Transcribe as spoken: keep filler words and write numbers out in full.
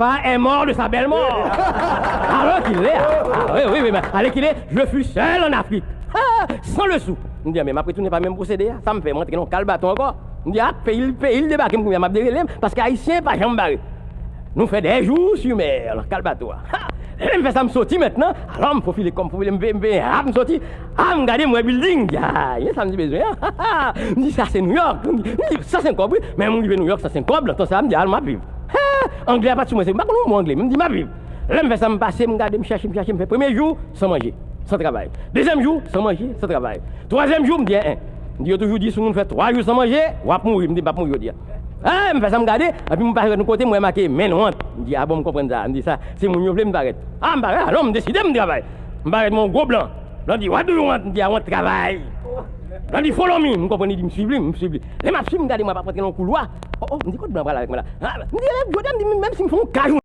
Papa est mort de sa belle mort. Alèkile, ah, wi, wi, wi, men alèkile, je fus seul en Afrique. Ah, sans le sou. M di, men m ap retounen pa menm pwosede a. Sa m fè, m antre nan kal bato ankò. M di, ak peyi l, peyi l debake m kounye a, m ap derele m, paske Ayisyen pa janm bare. Nou fè dè jou si mè, nan kal bato a. Ha! Lè m fè sa, m soti mentnan, alò m fofile kò m, fofile m, m, m, ap m soti. Ah, m gade, m wè bilding. M di, ah, men sa m di bezwen an. M di, sa se Nouyòk. M di, m di, san senk kòb, wi. Men m rive Nouyòk, san senk kòb, nan tan sa, m di, al, m ap viv. Ha! Anglè a pa t sou mwen, se m pa konn yon mo anglè, men m di, m ap viv. Lè m fè sa, m pase, m gade, m chache, m chache, m fè premye jou, san manje, san travay. Dezyèm jou, san manje, san travay. Twazyèm jou, m di, en, en. M di, yo toujou di, si moun fè twa jou san manje, w ap mouri. M di, m p ap mouri jodi a. Ah, m fè sa, m gade, epi m parèt yon kote, m wè make men nwant. M di, ah bon, m konprann sa. M di, sa, se moun yo vle m parèt. Ah, m parèt, alò, m deside, m travay. M parèt, m yon gwo blan. Blan di, what do you want? M di, I want travay. Blan di, follow me. M konprann li di, m swiv li, m swiv li. Lè m ap swiv, m gade, mwen p ap rantre nan yon koulwa. Oh, oh, m di, kot blan pral avèk mwen la? Ah, m di, jodi a, m di, menm si m fè yon kajou,